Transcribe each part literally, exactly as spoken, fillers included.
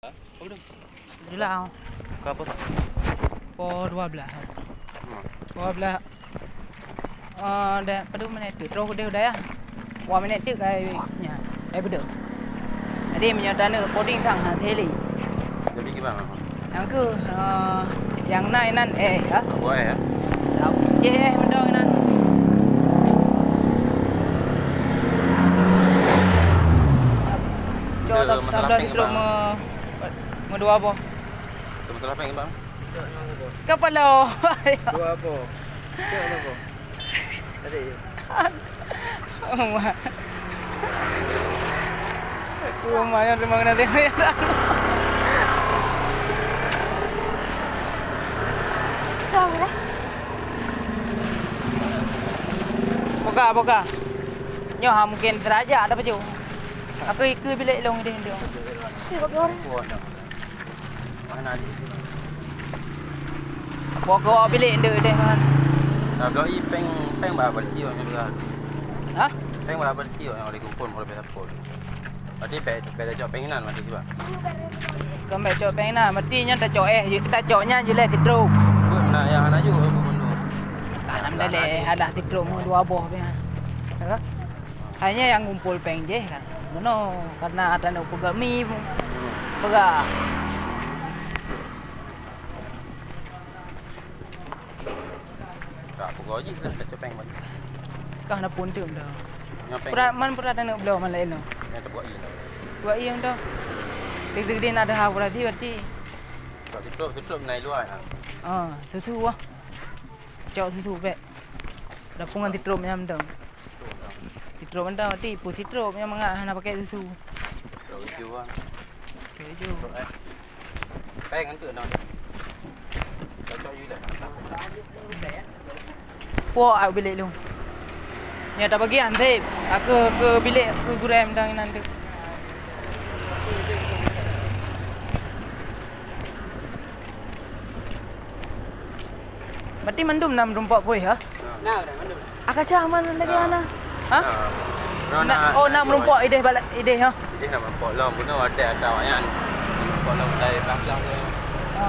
Apa tu? Jeulaih. Keu apa, Pak? Poh dua belas. Hmm. Dua belas. Eh, dah, padum minit tu? Troh udeh udaya. Dua minit tu kai nya. Eh, betul. Jadi, meunyoe taneuk poding sang ha, theli. Jadi gimana? Nyang keuh, eh, nyang na inan eh, ya. Buat eh, ya? Jih eh, mendong inan. Cok, dah, dah belas truk me, me dua boh. Masalah peng, Bang? Kapalo. Dua boh. Cok, dua boh. Tadi. Aku lumayan terima kena tengok ya. Boka, boka. Nyoh ha mungkin seraja ada baju. Aku ikut bilik long deh, deh. Mana ni? Pokok bilik ndeuh deh, man. Nah, bloe i peng, peng bah bersih orang juga. Hah? Peng bah bersih orang oleh kumpul, oleh pun. Berarti pek, pek dah cok peng nan, berarti juga. Kan pek cok peng nan, berarti nyan dah cok eh, dah cok nyan je lah titrop. Buat mana yang anak juga, apa pun tu. Alhamdulillah, ada titrop mu dua boh peng. Ya. Hanya yang ngumpul peng je kan. Meunoe, karena ada nak peugah mi, peugah. Tak peugah je lah, tak copeng balik. Kah na pun tem dah. Nyopeng. Pura, man pura taneuk bloe man laén tu. Yang terbuat iya. Buat iya tu. Degdeg dia ada ha berarti, berarti. Tak tutup, tutup naik luar. Ha. Ah, tu tu wah. Cok susu bek. Dapung ngan titrop nyam dong. Titrop mantong mati, pu titrop nyam mangat hana pakai susu. Cok susu ah. Cok susu. Cok eh. Peng ngan tu dong. Cok yu dah. Puak au bilik lu. Nya tak bagi ansip. Aku ke bilik ke gurem dang inan tu. Berarti mandum na meurumpok pui ha? Na, na mandum. Akaca man lagi ana. Ha? Na. Na, oh na meurumpok ideh balak ideh ha. Ideh na meurumpok lom bunoe até ata awaknyan. Meurumpok lom dari belakang tu. Ha.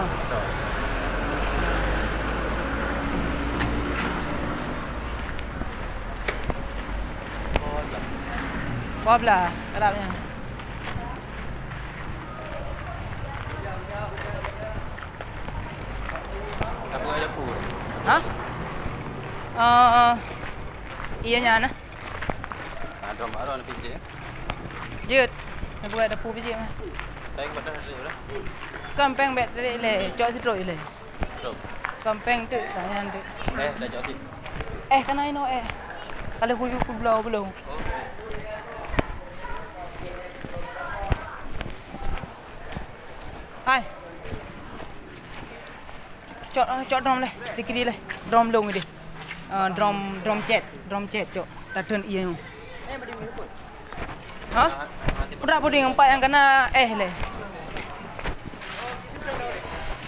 Dua belas, kerapnya. Dapur ada dapur. Ha? Eh, iya nyan nah. Ada mak ron pijit. Jeuet. Dapur ada dapur pijit mah. Saya kepada hasil lah. Kampeng bet tadi le, cok sitrok ile. Kampeng tu, tanyan tu. Eh, dah cok sip. Eh, kana ino eh. Kalau kuyu ku blau belum. Hai. Cok, cok drum leh, dikiri leh. Drum long deh. Ah, drum, drum chat, drum chat cok. Tateun ieu. Ha? Udah puding empat yang kena eh leh.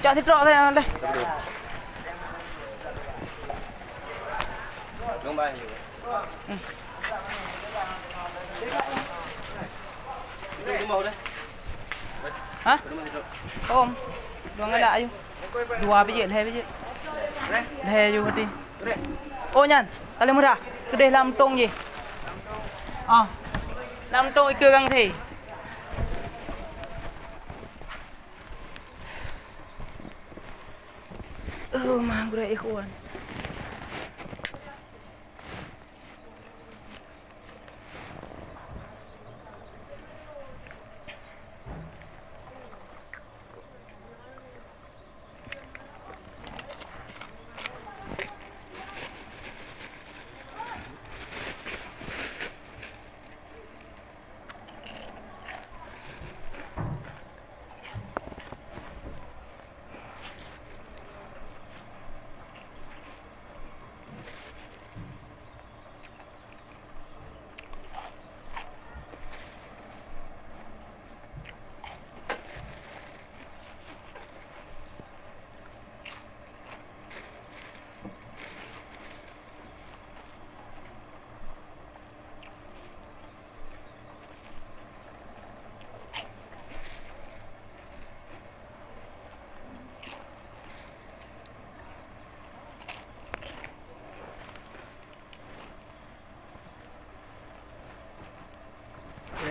Cok sitrok saya leh. Long bah. Ha? Om. Dua ngalak ayu. Dua biji, lhèe biji. Lhèe ayu hati. Oh nyan, kali murah. Keudeh lam tong jih. Ah. Lam tong ikeue gang thé. Oh, mah gurèe ikhwan.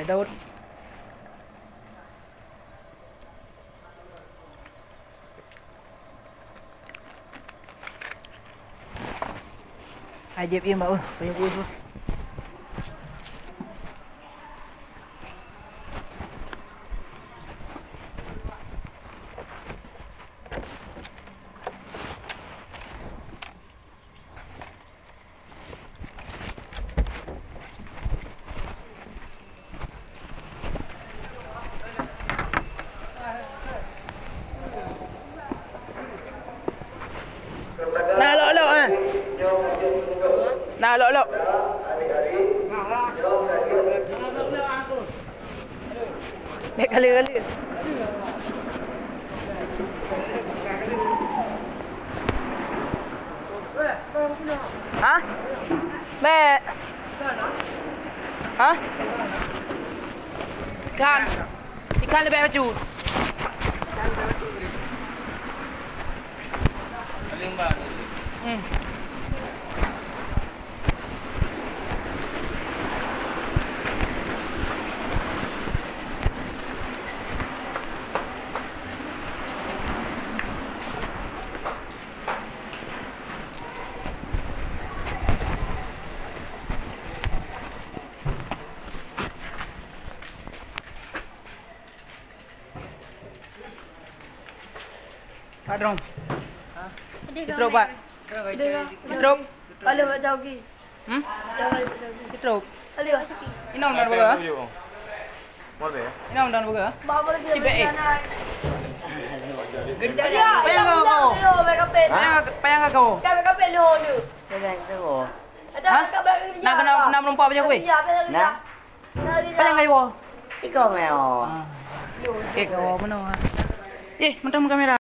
Daud. Ajaib, iya, Mak, oh. Banyak duit, oh. Na lok-lok, eh. Na lok-lok. Bèk kali-kali. Ha? Bèk. Ha? Ikan. Ikan leubeh bacut. Hmm. Pak Drom. Idrop, Pak. Idrop. Kalau buat jauh pergi. Hmm? Jauh buat jauh pergi. Idrop. Kalau. Inong dan boga. Inong dan boga. Cibek, eh. Payah kau. Payah, payah kau. Hah? Nak kena, nak melumpat baju kopi? Nah. Paling kayu. Iko meo. Ah. Eh, kau mana? Eh, mantap kamera.